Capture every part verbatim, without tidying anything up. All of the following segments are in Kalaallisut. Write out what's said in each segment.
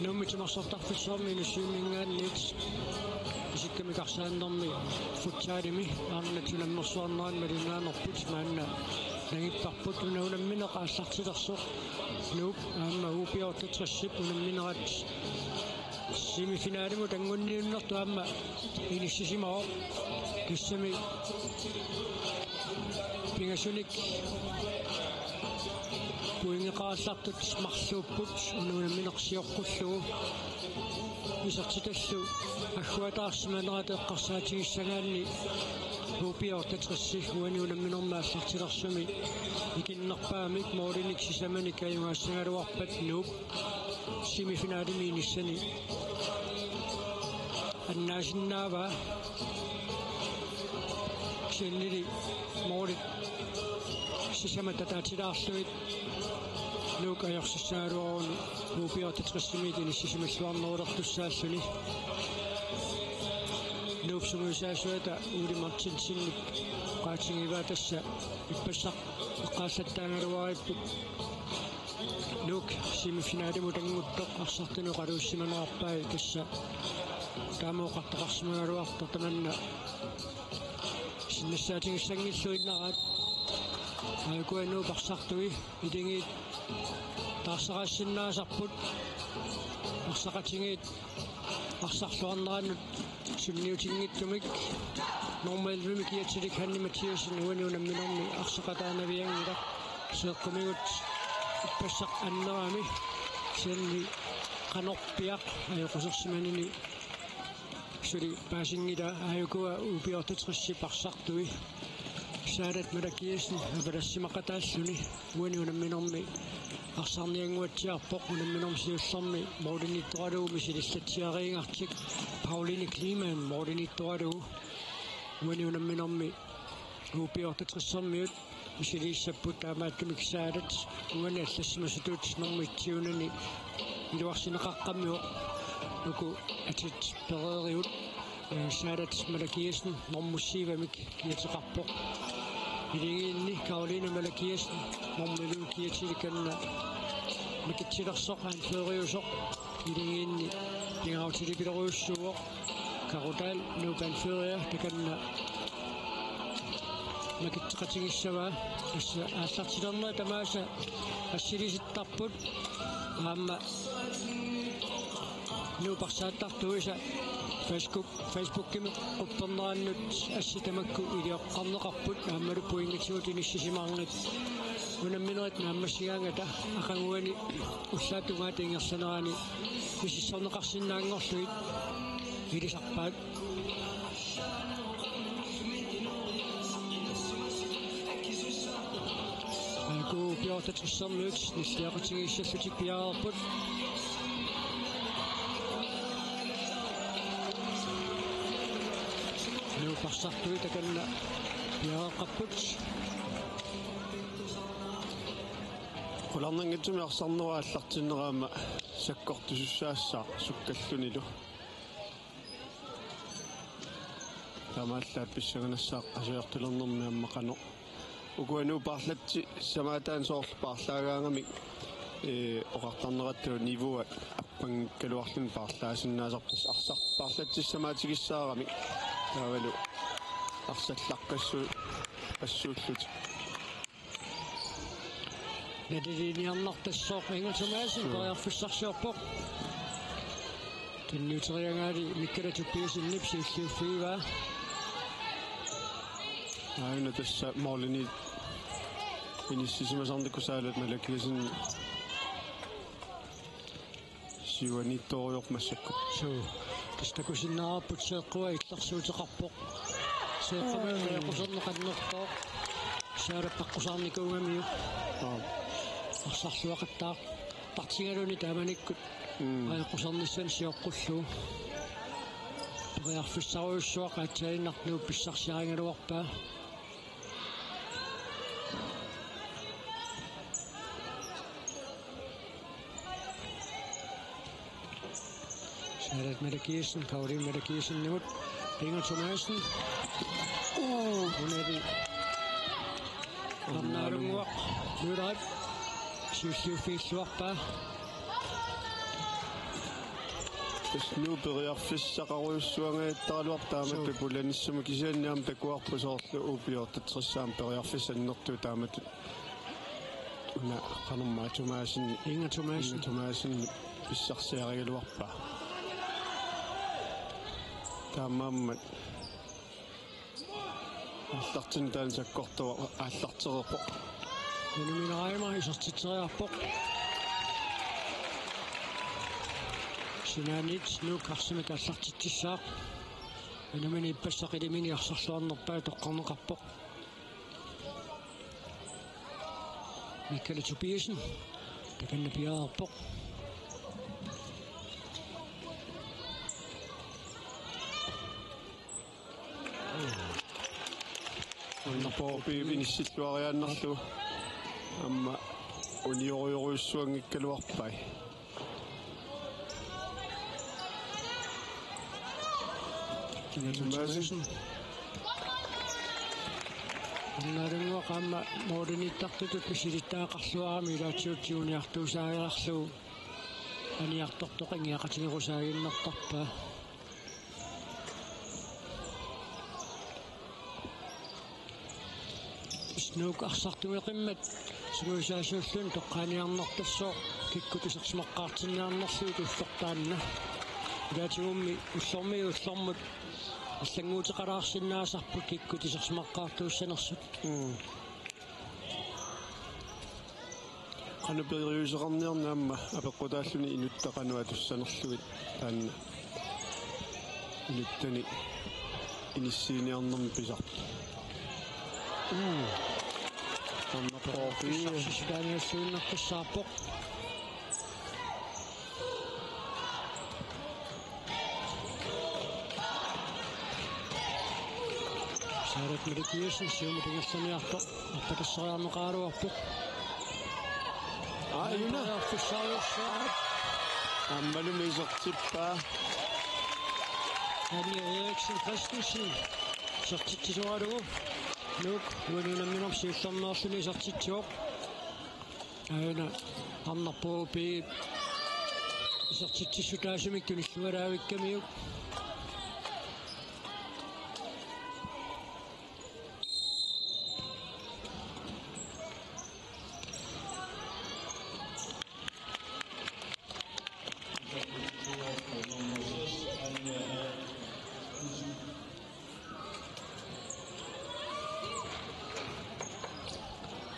Nuummi timersortarfissuarmi Inussivimminngaanniit isikkamik arsaannermi futsalimi arnat unammersuarneranni malinnaanerput maanna nangipparput. Una unammineq aallartilersoq Nuup aamma U B otteogtresip unamminerat semifinalimut anguniunnertut aamma inissisimavoq. Tassami pingasunik pointeqarallartut marluupput, una unammineq sioqqullugu. Isertitallu agguataarsimanerata eqqarsaatigissagaanni U B otteogtres uani unamminermi aallartilersumi ikinnerpaamik målinik sisamanik ajugaassagaluarpat Nuup semifinalimi inissani annaasinnaavaa. Kisiannili målit sisamat ataatilaarlugit Nuuk ajorsissagaluarunik U B otteogtresimiit inissisimalluarnerulertussaalluni. Nuup sungiusaasuata Ole Martinsenip oqaatigivaa tassa ippassaq eqqaallattaagaluaripput. Nuuk semifinalimut anguttoq arsartunut oqaluussimanerarpai tassa taama oqartoqarsimagaluartoq tamanna sinnassaatigissanngilluinnaraat. Aajuku Nuup arsartui iligiit taarseraassinnaasarput. Arsaqatigiit arsarluarnerannut sunniutinngitsumik nummer elleve-mi kiatsilik Hanne Mathiassen uani unamminermi arsaqataanavianngilaq. Seeqqumigut ippassaq annerami, kisianni qanorpiaq ajoqusersimanini suli paasinngilaa. Aajukua U B otteogtresip arsartui Saalat Malakiassen avalassimaqataalluni uani unamminermi arsarniannguatsiarpoq. Unamminermi siullermi målimiittoralugu misilillatsiariigartik Pauline Kleemann målimiittoralugu uani unamminermi U B otteogtresermiut misiliissapput. Taamaattumik Saalat uani allassimasutut nummer et-iunani iluarsineqaqqammivoq. Uku atit pereerigut, eh, Saalat Malakiassen nummer syv-imik kiateqarpoq. Iligiinni Karoline Malakiassen nummer elleve kiatilli takanna makitsilersoq anføreriusoq. Iligiinni pingaarutilerujussuuvoq. Karutal Nuup anføreria takanna makitseqatigissavaa. Tassa aallartilernerit tamaasa assilisittarput. Aamma Nuup arsaattartuisa Facebook, Facebookimi quppernerannut assit tamakku ilioqqarneqarput aammalu pointigut inissisimaarnata. Unamminerit naammassigaangata aqaguani ullaap tungaata ingerlanerani misissorneqarsinnaanngorlugit ilisarpaat. Aajuku U B otteogtresermiut nilliaqutigiissallutik piareerput. Nuup arsartui takanna piareeqqapput. Qularnanngitsumik arsarnerup aallartinnera aamma sakkortusussaassaaq sukkallunilu. Taamaallaat pissanganassaaq asujartulernermi aamma qanoq. Ukua Nuup paarlatsissamaataanni soorlu paarlaagaangamik, ee, oqartarnerattut niveaut appanngikkaluarluni paarlaasinnaasarput, arsaq paarlatsissamaatigissaaramik. Taavalu arsallaqqassu-, -assuullutik. Naliliiniarnartassaaq Engel Thomassen. Suu. Periarfissarsiorpoq. Tunniuteriaraangaali Mikkala Tobiassenip siulliuffigivaa. Aajuna tassa målimiit inissisimasarnikut Saalat Malakiassen siuaniittorujoq massakkut. Suu. Tassa takusinnaavarput seeqqua illersuuteqarpoq. Seeqqamiuna ajoquserneq annertooq. Saalap aqqusaarnikuugamiuk. Aap. Arsarluaqattaartartigaluni taamanikkut. Mm. Ajoqusernissani sioqqullugu. Periarfissarujussuaq aatsaannguaq Nuup pissarsiarigaluarpaa. Saalat Malakiassen, Karoline Malakiassen-imut, Inger Thomassen. Uu, unali. Arnaalunguaq Møller siulliuffigilluarpaa. Tassa Nuuk periarfissaqarujussuangajattaraluarpoq taamatut pulanissamut, kisianni aamma takuarput soorlu U B otteogtres aamma periarfissaq annertooq taamatut. Una qanormaa Thomassen, Inga Thomassen. Inga Thomassen pissarsiarigaluarpaa. Taamaammat aallartinneq taanna sakkortuvoq, aallartereerpoq. Unammineq aamma isertitseriarpoq. Sinaaniit Nuuk arsamik aallartitsissaaq. Unammineq ippassaq iliminit arsarluarnerpaaq toqqarneqarpoq. Mikkali Tobiassen. Takanna piareerpoq. Unnerpoq piivinissilluariaannarlugu. Aamma uniorujorujussuanngikkaluarpai. Inga Thomassen. Nalunguaq aamma mooriniittartutut misilittagaqarluarami ilaatigut tiguniartuusaagilarlugu aniartortoq ingiaqatigerusaaginnartarpaa. Nuuk arsartugeqimmat sungiusaasuulluni toqqaaniarnartassooq kikkut isersimaqqaartinniarnerlugit ullortaanna. Ilaatigummi ullormiit ullormut allannguuteqalaarsinnaasarput kikkut isersimaqqaartuussanersut. Mm. Qanoq periuseqarniarneq aamma apeqqutaalluni inuttut qanoq atussanerlugit taanna inuttani inissiiniarnermi pisarpoq. Mm. Aamma pooki. Sisitaaniassuinnartussaarpoq. Saarat Malik Nielsen siumut ingerlaniartoq arpatassariarneqaraluarpoq. Aajuna. Arpatassariarsuaq. Aammalumi isertippaa. Anni Eriksen Christensen isertitsisoralugu. Nuuk uani unamminermi siullermeerluni isertitsivoq. Aajuna arnarpoq U B isertitsissutaasumik tunilluaraavikkamiuk.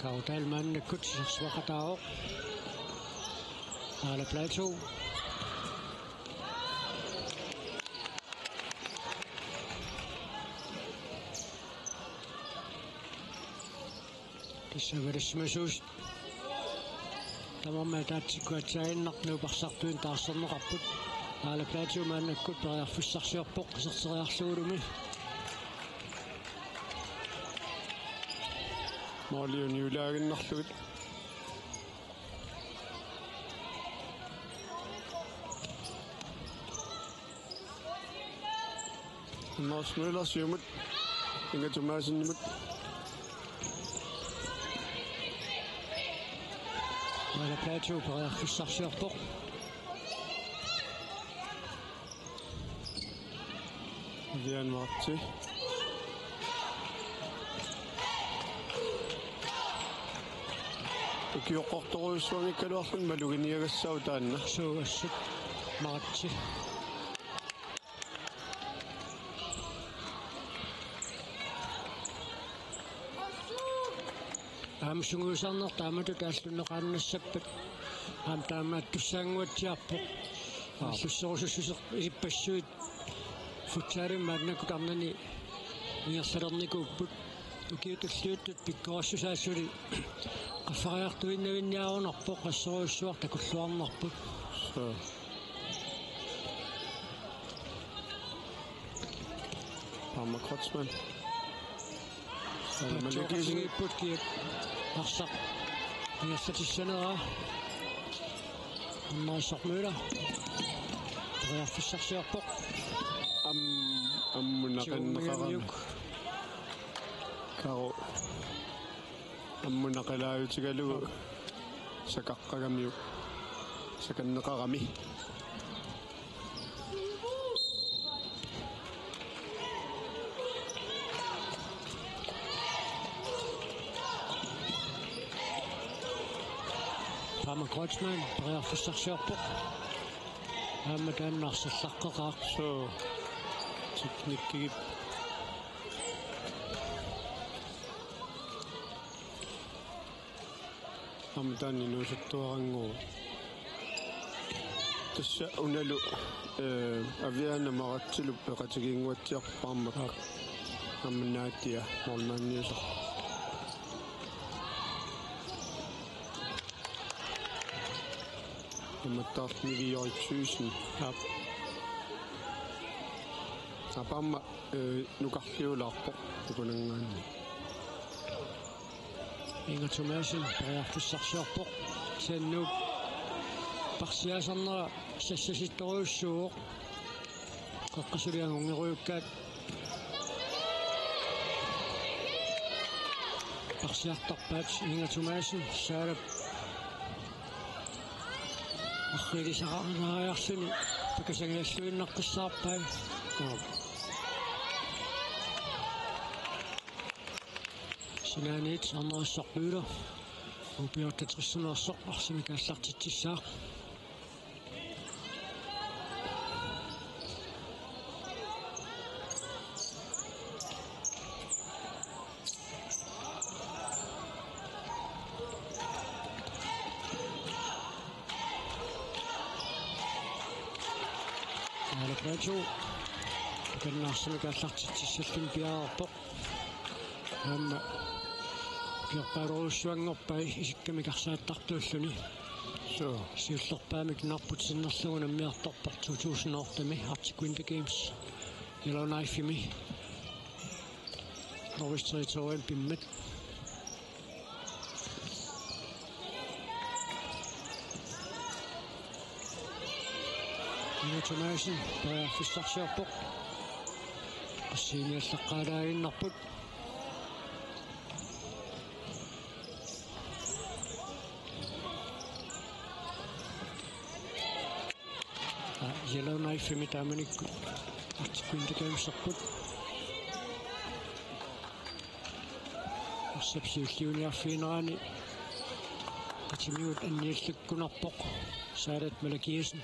Kautaal maannakkut isersimaqataavoq. Aala Platou. Tassa avalassimasuusut tamarmik ataatsikkuatsaaginnartut Nuup arsartuinnaq taarserneqarput. Aala Platou maannakkut periarfissarsiorpoq iserteriarlugulumi. Måli uniulaaginnarlugit. Anders Møller siumut. Inga Thomassenimut. Aala Platou periarfissarsiorpoq. Vivian Marti. Ukioqqortorujussuanngikkaluarluni maluginiagassaavoq taanna. Suu, assut Marti. Aamma sungiusarneq taamatut aallunneqaannassappat aamma taamaattussaannguatsiarpoq. Aallusserusussuseq ilippassuit futsalimi maannakkut arnani ingerlalernikuupput. Ukiut tulliuttut pikkorissusaa suli qaffariartuinnavinniarunarpoq, qasserujussuaq takulluarnarpoq. Suu. Aamma Kreutzmann. Aamma Malik Nielsen. Put kiat. Arsaq ingerlatissaneraa. Anders Møller. Periarfissarsiorpoq. Am-, ammunaqanneqarami. Tigummiamiuk. Karo. Ammunaqalaajutigalugu sakaqqagamiuk. Sakanneqarami. Kreutzmann periarfissarsiorpoq. Aamma taanna arsallaqqeqaaq. Suu. Teknikkigip. Aamma taanna inuusuttuarannguuvoq. Tassa unalu, eh, Aviana Maratsilu peqatigiinnguatsiarpoq aamma. Aap. Aamma Nadia målmandiusoq. Immattaarlu Nivioritsøsen. Aap. Aap aamma, eh, nukarliulaarpoq ukunanngaanni. Inger Thomasen periarfissarsiorpoq. Sannuk parsiaasarnera sassasittorujussuuvoq. Qeqqasuliaq angungerujukkaat. Parsiartarpaat Inger Thomasen, Saalap arriilisaqarinaariarluni pakasangialluinnaqqissaarpai. Sinaaniit arnerissorpiulo U B otteogtresinut arsamik aallartitsissaaq. Aalapaatu. Takanna arsamik aallartitsissalluni piareerpoq. Aamma ukiorpaaluussuanngorpai isikkamik arsaattartuulluni. Suu. Siullerpaamik nunarput sinnerlugu nammineertarpoq to tusind otte-mi Arctic Winter Games Yellowknife-imi. Northwest Territorial pimmat. Inger Thomasen periarfissarsiorpoq. Assiiniallaqqaalaaginnarput. Yellowknife-imi taamanikkut Arctic Winter Games-erput. Arsap siulliuniarfiginerani qatimigut anniallikkunarpoq Saalat Malakiassen.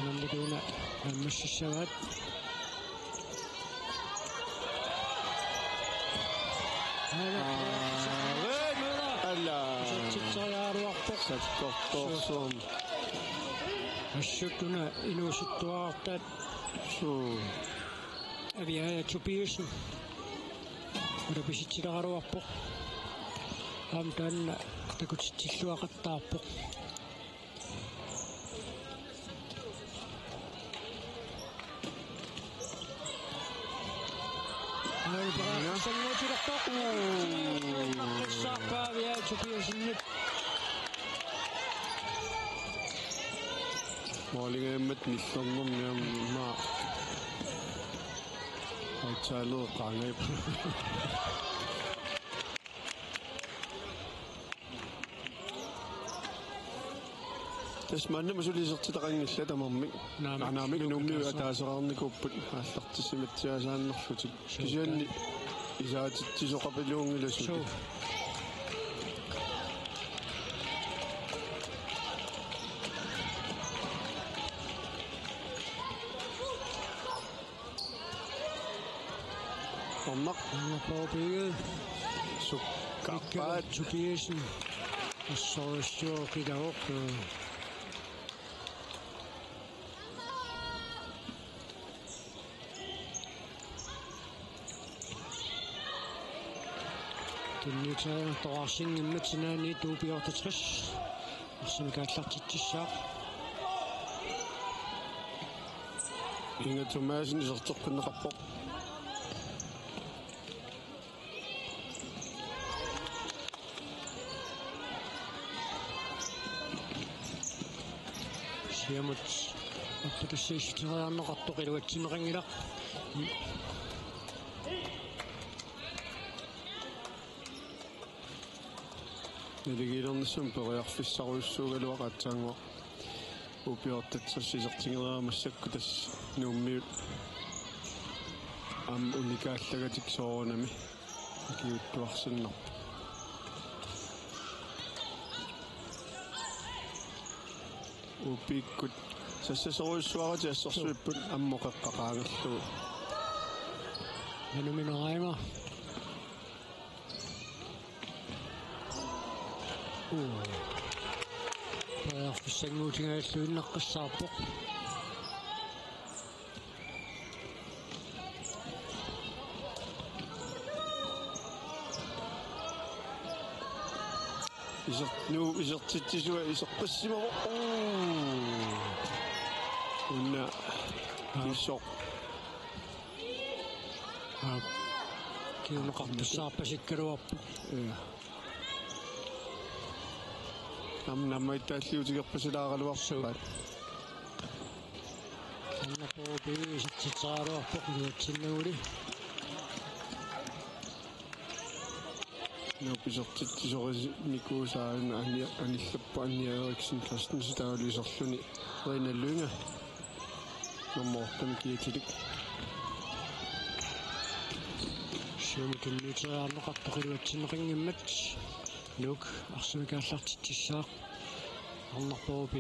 Nammiduuna nammassissavaat. Alla. Satsitseriaaruarpoq. Sakkortoorsuarmi. Assut una inuusuttuarartaat. Suu. Aviaja Tobiassen. Ulapisitsileraluarpoq. Aamma taanna takutitsilluaqattaarpoq. Aamma periarfissannguutilerpoq. Uu. Periarfissarpaa Aviaja Tobiassenip. Måligaammat nillernermi aamma. Aatsaaleeqqaangap. Tassa maannamut suli isertitaqanngillat tamarmik. Naamik. Naamik Nuummiut ataaseqarnikuupput aallartissimatsiasaannarlutik. Suu. Kisianni isaatitsisoqapiluunngilasut. Suu. Ornaq. Ornaq Poopige. Sukkaarpaat. Tobiassen. Assorsuaq qilavoq. Tunniuteriartoqarsinngimmat sinaaniit U B otteogtres. Arsamik aallartitsissaaq. Inger Thomasen iserteqqinneqarpoq. Siumut apputassiissutigiarneqartoq iluatsinneqanngilaq. Naligiilernissamut periarfissarujussuugaluaq aatsaannguaq. Ukiortatsissi isertigereermat massakkut tassa Nuummiut aamma unikaallagatik soorunami ikiuuttuarsinnarput. Ukiukkut sassasorujussuaratik assersuipput ammut qeqqaqaangerlugu. Manu Mineraima. Uu. Periarfissannguutigaluinnaqqissaarpoq. Iser-, Nuuk isertitsisua iseqqissimavoq. Uu. Una. Aa. Kisoq. Aa. Kiuneqartussaarpasikkaluarpoq. Ja. Aamma naammagittaalliutigerpasilaaraluarpoq. Suu. Arnarpooq B isertitseriaraluarpoq iluatsinnaguli. Nuuk isertitsisorinikuusaa Anja, anillappoq Anja Eriksen Christensen taavalu iserluni Rina Lynge. Nummer otte-mi kiatilik. Siumut tunniuteriarneqartoq iluatsinneqanngimmat. Nuuk arsamik aallartitsissaaq. Arnarpooq B.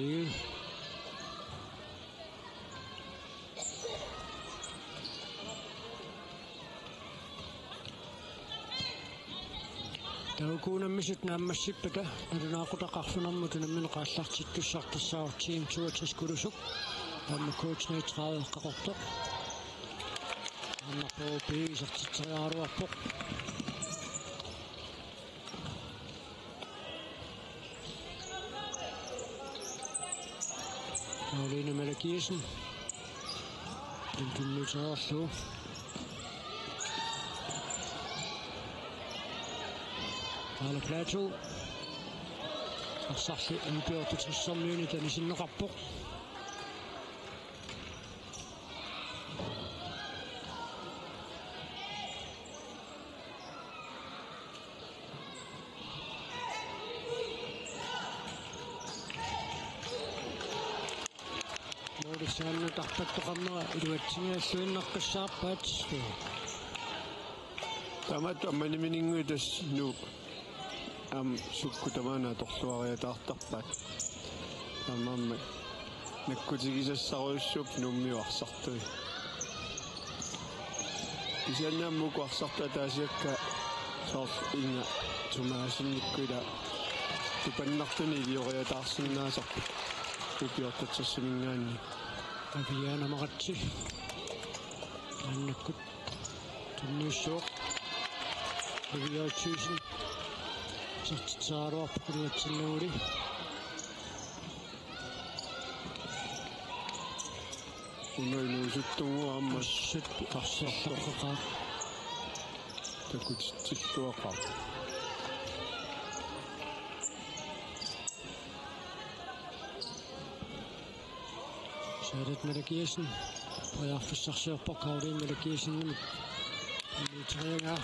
Taava uku unammisut naammassippata nalunaaqutaq arfineq-marlunut nammineq aallartittussaq tassaavoq Team toogtres Kulusuk aamma K treogtredive Qaqortoq. Arnarpooq B isertitseriaraluarpoq. Karoline Malakiassen. Tunniuteriarlugu. Aala Platou. Arsarli ukiortatsissermiunit anisinneqarpoq. Målissaaneq tarpattoqarnera iluatsigigalluinnaqqissaarpaat. Taamatut aamma nammineq tassa Nuuk aamma sukkut tamaana atorluariataartarpaat. Taamaammat nakkutigisassarujussuupput Nuummiut arsartui. Kisianni aamma uku arsartut ataasiakkaat soorlu Inga Thomasenikkut ila tupannartunik ilioriataarsinnaasarput ukiortatsissiminngaanniit. Aviana Maratse. Maannakkut tunniussaaq. Aviana Thyssen. Isertitseriaraluarpoq iluatsinnaguli. Una inuusuttunngooq aamma. Assut arsartoqaqaaq. Takutitsilluaqaaq. Saadat Malakiassen. Periarfissarsiorpoq Karoline Malakiassenimit. Iluatsinngilara.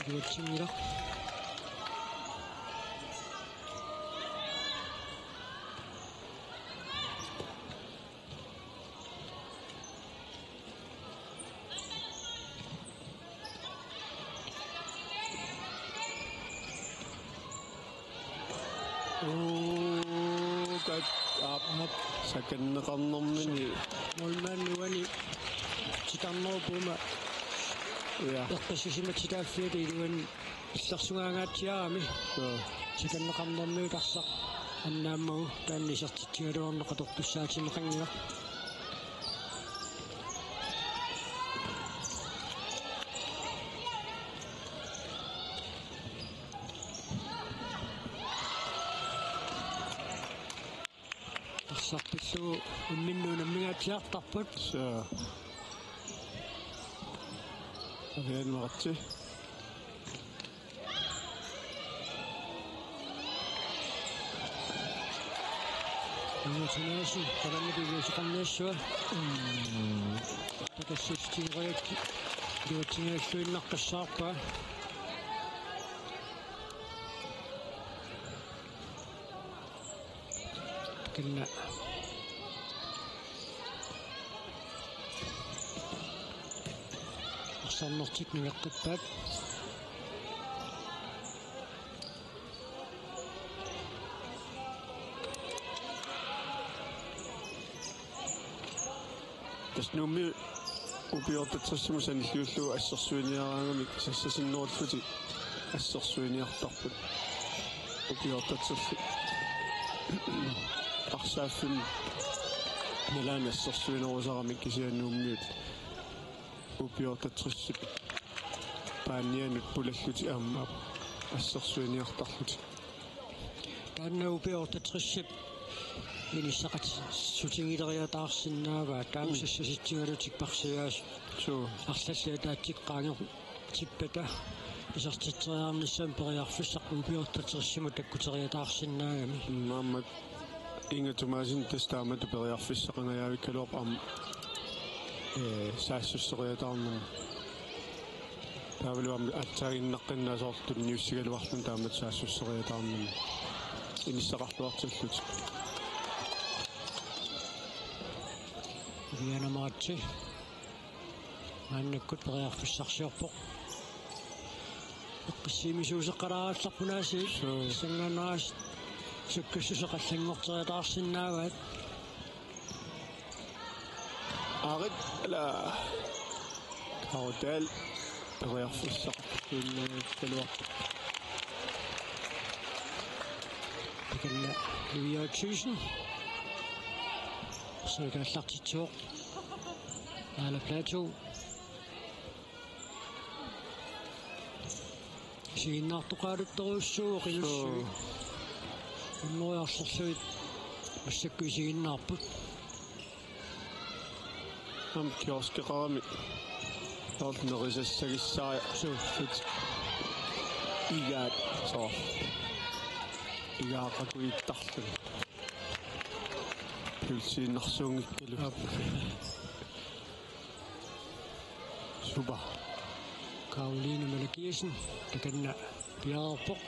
Iluatsinngilaq. Uu, kat-, aap, aap, sakanneqarnermini. Målmandip uani titarnerup uuma. Ja. Eqqissisimatsitaaffiata iluani illersugaangaatsiarami. Ja. Tikanneqarnermiut arsaq annaammagu taanna isertitsigaluarneq atortussaatinneqanngilaq. Arsaq pillugu imminnut unammingaatsiartarput. Suu. Aviana Maratse. Inga Thomassen, tamanna piviusoqarniassua. Mm. Takassustigerujakki. Iluatsigigalluinnaqqissaarpaa. Takanna arsarnertik nangeqqippaat. Tassa Nuummi upiortatsersimut sanilliullugu assersuiniaraangamik sassasinnerullutik assersuiniartarput. Upiortatserlu arsaaffimmi nalaani assersuinerusaramik kisianni Nuummiut upiortatsissip paanianut pulallutik aamma assersuiniartarlutik. Taanna upiortatsissip inissaqassutigileriataarsinnaavaat taama Mm. sassasitsigalutik parsiaasut. Suu. Arlallit ataatsip qaangertippata isertitseriarnissamut periarfissaq upiortatsissimut takkuteriataarsinnaagami. Maammat Inga Thomassen tassa taamatut periarfissaqangajavikkaluarpoq aamma, ee, saassusseriataarnermut. Taavalu aamma aatsaaginnaqqinnaa soorlu tunniussigaluarluni taamatut saassusseriataarnermut inissaqarluartillutik. Iliana Maatsi. Maannakkut periarfissarsiorpoq. Eqqissiimisuuseqqalaarallarput aasiit. Suu. Sanngaannaas sukkassuseq allanngorteriataarsinnaavaat. Arit, ala. Kaudal. Periarfissaq. Kaluar. Takanna Louis Thyssen. Suu kaallartitsivoq. Aala Platou. Isiginnaartoqaaluttorujussuuvoq inussivik. Suu. Unnerujussuarlugit massakkut isiginnaarput. Aamma kioskeqarami. Soorlu nerisassagissaajat. Suu. Igaat. Suu. Igaaqakuittarluni. Pulsiinnarsuunngikkalu. Aap. Supa. Karoline Malakiassen, takanna piareerpoq.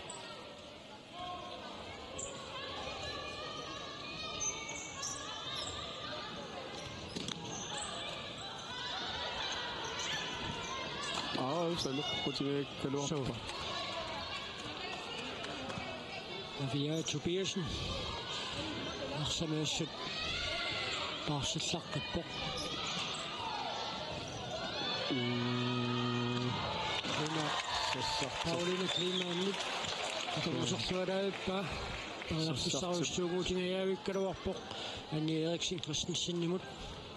Aa, saneqqutigaakkaluarpa. Suu. Avia Tobiassen. Arsamaassut paarsillaqqippoq. Mm. Una sassartut. Pauline Kleemann. Atoruserlualaavippa. Sassartut. Periarfissarujussuuguutigajavikkaluarpoq. Anni Eriksen Christensenimut.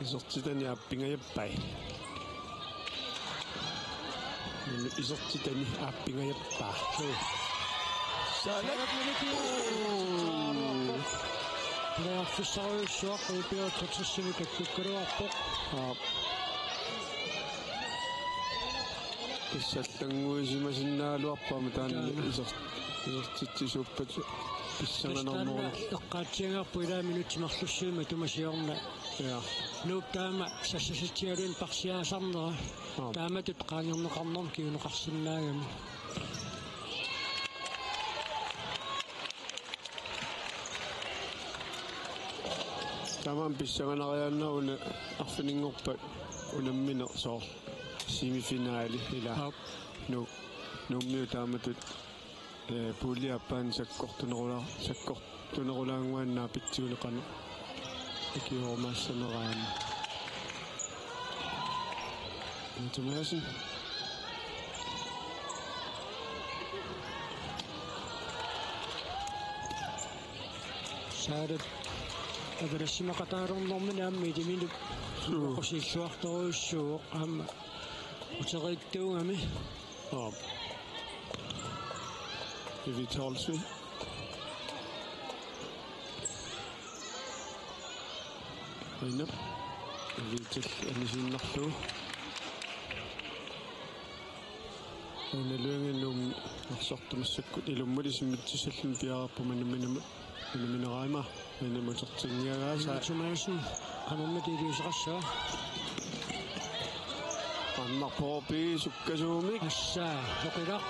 Isertitani aappingajappai. Isertitani aappingajappaa. Suu. Salat. Periarfissarujussuaq upiortatsissimut takkukkaluarpoq. Aap. Tassa allannguisimasinnaagaluarput aamma taanna. Taanna. Iser-, isertitsisuuppat pissanganarneruvoq. Tassa taanna eqqaatsiagarput ilaa minutsit marlussuit matuma siorna. Ja. Nuup taama sassasitsigalugu parsiaasarnera. Aap. Taamatut qaangerneqarnermut kinguneqarsinnaagami. Tamanna pissanganariaannaruna arfininngorpat unammineq soorlu semifinali ilaa. Aap. Nu-, Nuummiut taamatut, ee, puulia aappaani sakkortunerula-, sakkortunerulaannguaannaq pitsiguneqarneq ikiorumaassanneraanni. Thomassen. Saalat avalassimaqataalernermini aamma iliminut. Suu. Oqqusiilluartorujussuuvoq aamma uteriittuugami. Aap. Evit Holsvig. Aina. Evitel anisiinnarlugu. Aina Lynge Nuummi arsartut massakkut ilummut isimmitsissallutik piareerput unamminermut. Unammineq aamma. Aina utertinniagaasa. Thomassen. Qanormita iliuuseqassaaq. Annarpoq B sukkasuumik. Tassa, soqilaq.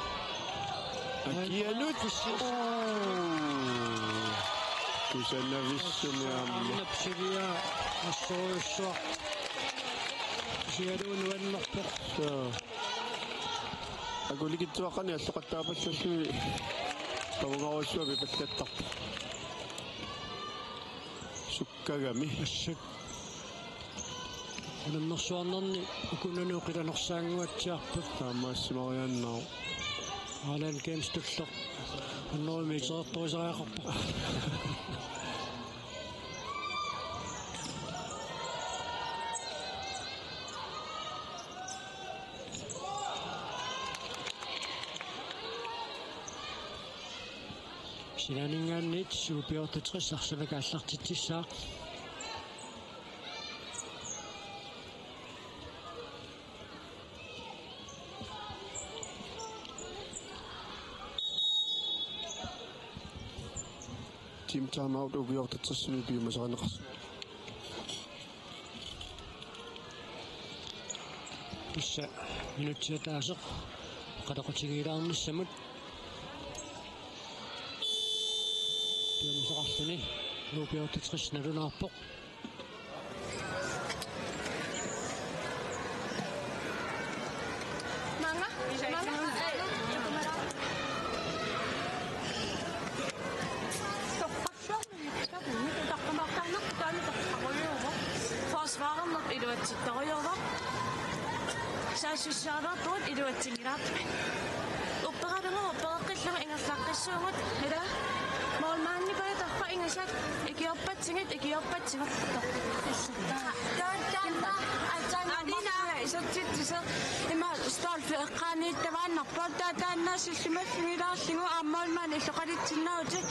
Akianut. Uu. Kusanavissumik aamma. Aamma pisilia assorujussuaq. Pisialuunngorpoq. Soo. Akulikitsuaqqani alloqattaapallalluni. Qavungarujussuaq pipallattarpoq. Sukkagami. Assut. Unammersuarnerni ukunani oqilanersaannguatsiarput. Taamaassimariaannaa. Alan Games tulleq. Unnerumi iterertorisariaqarpoq. Sinaaninngaanniit U B otteogtres arsamik aallartitsissaaq. Team timeout U B otteogtresimi piumasarineqarsinnaavoq. Tassa minutsit ataaseq qataqutigiilaarnissamut. Piumasaqarluni U B otteogtres nalunaarpoq. Maanga? Maanga? Forsvarerneq iluatsittarujoorpoq. Saassussiaalaarpugut iluatsinngilaapput. Upperalugu uppereqqillugu ingerlaqqissuugut. Ila. Målmandip ajutoorpat ingasat ikiorpatsigit, ikiorpatsigit. Taanna, taanna, Anina, isertitsisoq. Ima Stolfi eqqaaniittavaannarpoq. Taa, taanna sillimaffigilaarlugu aamma målmandi illoqalitsinnaavutit.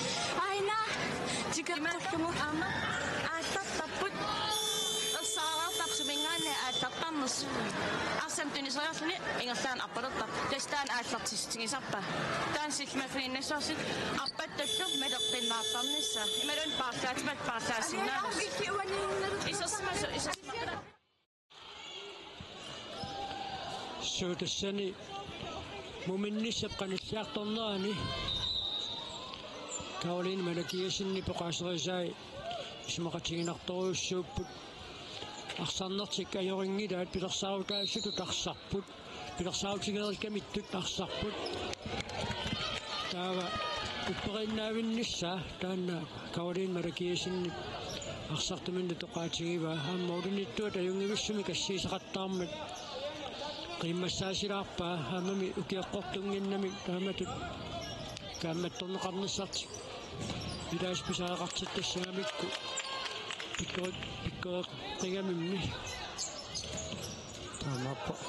Aina, tikeqqullugu. Aamma aallartarput. Ersaartarput suminngaanniit aallartarnersoq. Arsamik tuniseriarluni ingerlaannaq arpalertarpoq. Tassa taanna aallartissinnaassavaa. Taanna sillimaffiginnassavarsi arpattallu maleqqinnaartarnissaa. Imaluunniit paarlaatigut paarlaassinnaanersoq. Isersimasoq, isersimasoq. Suu, tassani muminnissap qanilliartornerani Karoline Malakiassenip oqaaserisai isumaqatiginartorujussuupput. Arsarnertik ajorinngilaat, pilersaarutaallutik arsarput. Pilersaarutigereerikamittut arsarput. Taava upperiinnaavinnissaa taanna Karoline Malakiassenip arsartuminnut oqaatigivaa. Aamma ulinittuat ajunngivissumik assigiseqattaarmat qiimmassaasilaarpaa, aammami ukioqqortunnginnami taamatut kaammattorneqarnissartik ilaasa pisariaqartitassagamikku pikkori-, pikkoreqqigamimmi. Taamaappoq.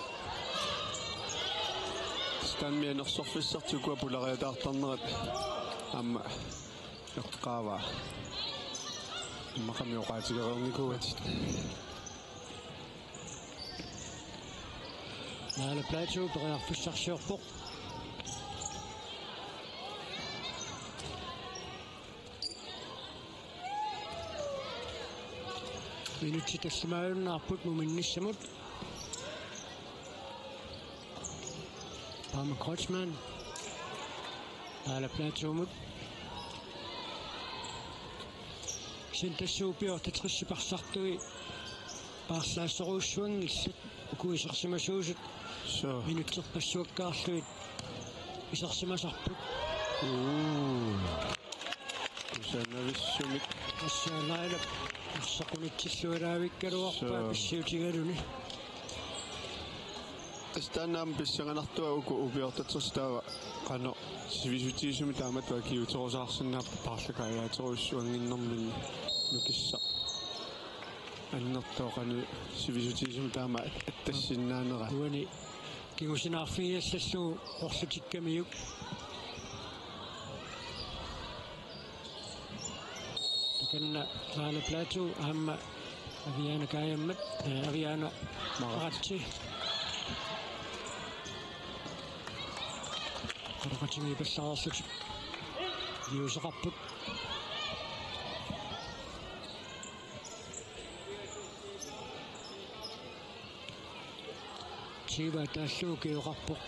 Stanmi anersorfissartik ukua pulariataartarnerat aamma eqqaavaa. Immaqami oqaatigereernikuugatit. Naala Platou periarfissarsiorpoq. Minutsit tallimaajunnaarput muminnissamut. Paama Kreutzmann. Naala Platoumut. Kisianni tassa U B otteogtresip arsartui paarlaassorujussuanngillat, uku isersimasuusut. Suu. Minutserpassuakkaarlugit isersimasarput. Uu. Kusanavissumik. Tassa Naala arsaq unitsilluaraavikkaluarpaa. Suu. Pissiutigaluni. Tassa taanna aamma pissanganartua uku U B otteogtres taava qanoq sivisutigisumik taamatut akiuuterusaarsinnaapput paarlakaajaaterujussuannginnerminni nukissaq. Annertooq qanoq sivisutigisumik taama at-, attassinnaanera. Uani kingusinaarfigiallallugu orlutikkamiuk. Takanna Naala Platou aamma Aviana Kajammat, eh, Aviana Maratse. Qataqatigiippallaarlutik iliuuseqarput. Tigua taallugu ukioqarpoq.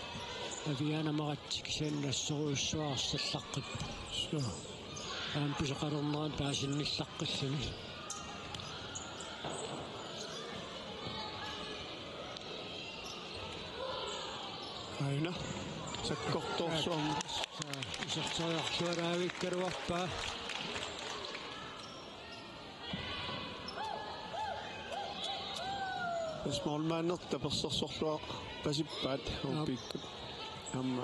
Aviana Maratse kisianni assorujussuaq arsallaqqippoq. Suu. Aamma pisoqalernerani paasinnillaqqilluni. Aina. Sakkortoorsuarmi. Iserteriarluaraavikkaluarpaa. Tassa målmandertut tapersersorluarpasippaat. Aap. Upikkut. Aamma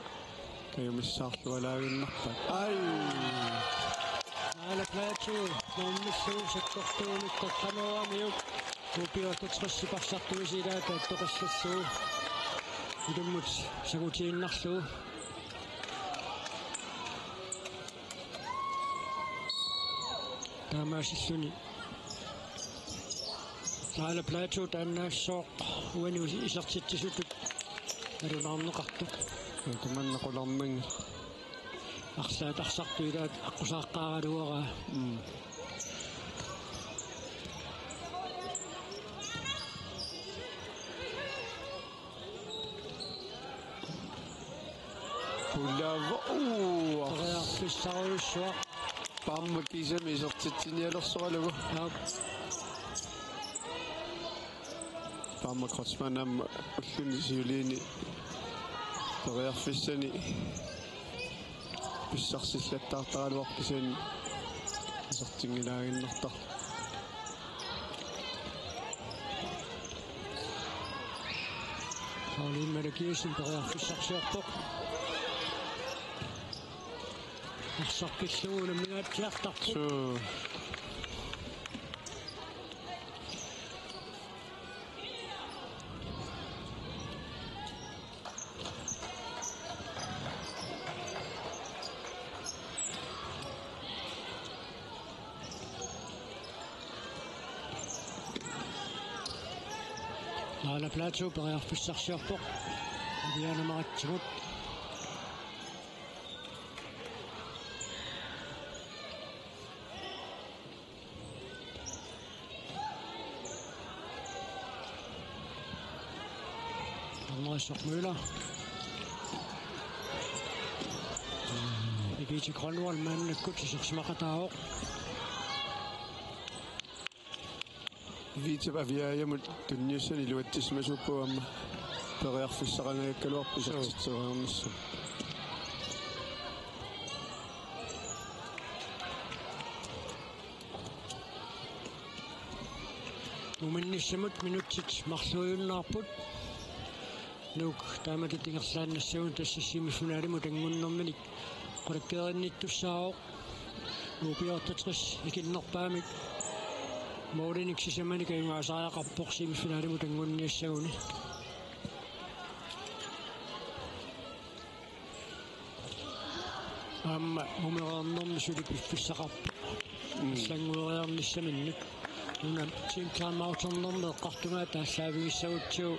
kajumissaarlualaaginnarpaat. Ai! Naalaplaatu nuummissuup sakkortuumik qeqqanooramiuk. Upiortut tres parsartuisilaat attoqassallugu. Ilummut sangutiinnarlugu. Taamaasilluni Naalaplaatu taannaassooq uani isertitsisutut nalunaarneqartoq. Tamanna qularnanngilaq. Arlaat arsartut ilaat aqqusaaqqaaraluaraa. Mm. Pulaavoq. Uu. Periarfissarujussuaq. Paarmak kiisami isertitsinialersoralugu. Aap. Paarmak Kreutzmann aamma ulluni siuliini periarfissani pissarsillattaartaraluarpoq kisianni isertinngilaaginnartarpoq. Karoline Malakiassen periarfissarsiorpoq. Arsaq pillugu unammingaatsiartarpoq. Suu. Naalaplaatu periarfissarsiorpoq. Iliana Maratsimut. Andreas Møller. Birgitte Grønvold maannakkut isersimaqataavoq. Vita Aviaajamut tunniussani iluatsissimasuuppoq aamma periarfissaqangajakkaluarpoq isertitseriarnissamut. Muminnissamut minutsit marluujunnaarput. Nuuk taamatut ingerlaannassagunarpoq, tassa semifinalimut angunnerminik qulakkeerinnittussaavoq. Upiortut tres ikinnerpaamik målinik sisamanik ajugaasariaqarpoq semifinalimut angunniassaguni. Aamma mumereernermi suli piffissaqarpoq. Mm. Allanngueriarnissaminnut. Una team timeouternermi eqqartugaat aallaavigissagutsigu.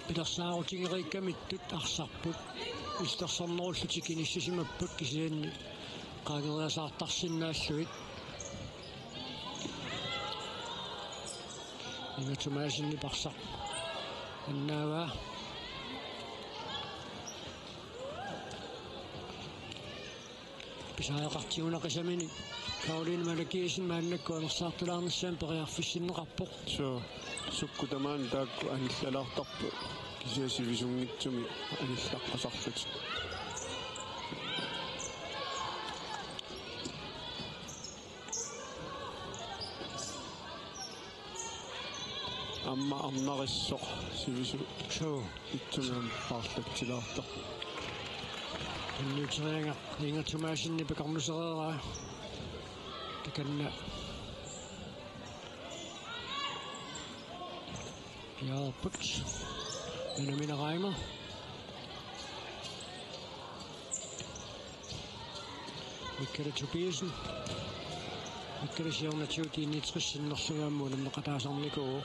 Pilersaarutigereeqqamittut arsarput. Illersornerullutik inissisimapput kisianni qaangeriasaartarsinnaallugit. Inger Thomassenip arsaq annaavaa. Pisariaqartigunaqisaminik Karoline Malakiassen maannakkut anersaartulaarnissamut periarfissinneqarpoq. Suu, sukkut tamaani taakku anillalaartarput kisianni sivisunngitsumik anillaqqasarlutik. Aamma arnarissoq sivisu. Suu. Itsumam paarlatsilaartoq. Tunniuteriagaq Inger Thomassenip akornusereeraa. Takanna. Piareerput. Nana Mina Reimer. Mikkali Tobiassen. Mikkali siornatigut I-niogtres sinnerlugu aamma unammeqataasarnikuuvoq.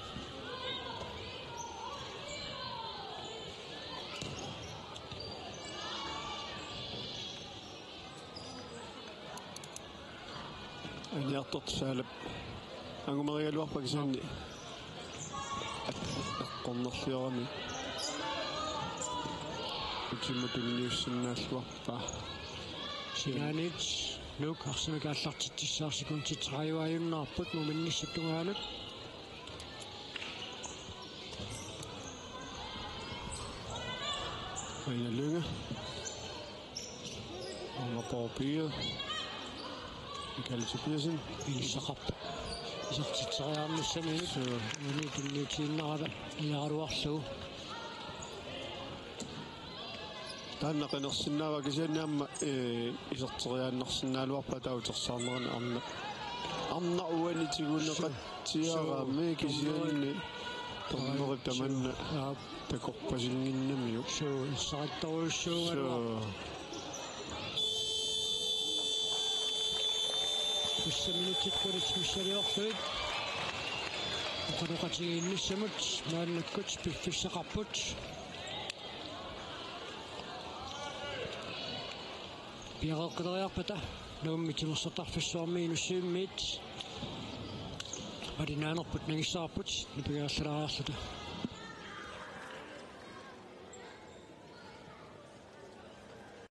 Aniartortoq Saalap angumerigaluarpaa kisianni eqqornerliorami. Utimut tunniussinnaalluarpaa. Sinaaniit Nuuk arsamik aallartitsissaarsikuntit tredive ajunnaarput muminnissap tungaanut. Aina Lynge. Aamma Poul Pia. Michael Tobiassen. Ilissaqarpoq. Isertitseriarnissaminut. Suu. Uani tunniutiinnarata. Iaraluarlugu. Taanna qinersinnaavaa kisianni aamma, ee, iserteriaannarsinnaagaluarpaa taava utersaarnerani arnaq. Arnaq uani tiguneqatsiarami kisianni dommerip tamanna. Aap. Takorpasinnginnamiuk. Suu, issarittorujussuugaluaq. Suu. Tassa minutsit qulit missiliorlugit. Oqaloqatigiinnissamut maannakkut piffissaqarput. Piareeqqileriarpata Nuummi Timersortarfissuarmiinut syvmiit. Malinaanerput nangissavarput nipangerlalaariarluta.